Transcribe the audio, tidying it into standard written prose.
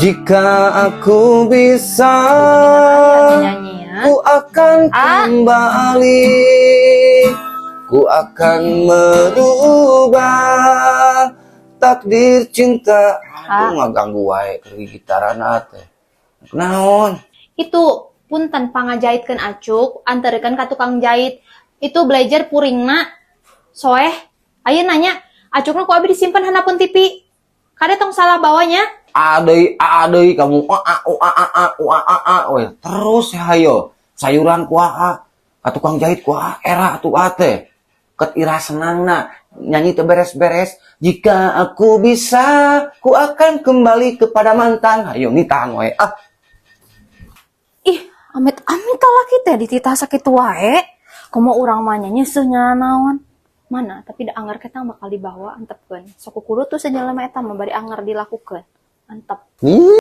Jika aku bisa, Nyanyi ya. Ku akan Ah. kembali. Ku akan merubah takdir cinta. Ah. Aduh, ngaganggu wae keur gitaran teh. Naon? Itu punten, pangjaitkeun acuk, anterkeun ka tukang jahit. Itu blazer puringna soeh. Ayeuna nanya, acukna ku abi disimpan handapeun TV. Kade tong salah bawanya. A deui, A deui kamu, A A U A A A U A A A we. Terus ya hayo. Sayuran ku A, ka tukang jahit ku A, era atuh A teh. Ket ira senangna nyanyi teu beres-beres. Jika aku bisa, ku akan kembali kepada mantan. Hayo nitahan we. Ah. Ih, amit-amit laki teh dititah sakitu wae. Komo urang mah nyeuseuh naon. Mana, tapi da anggar ketang bakal dibawa, antepkeun. Sok kudu tuh sejalma eta mah bari anggar dilakukeun. Antep.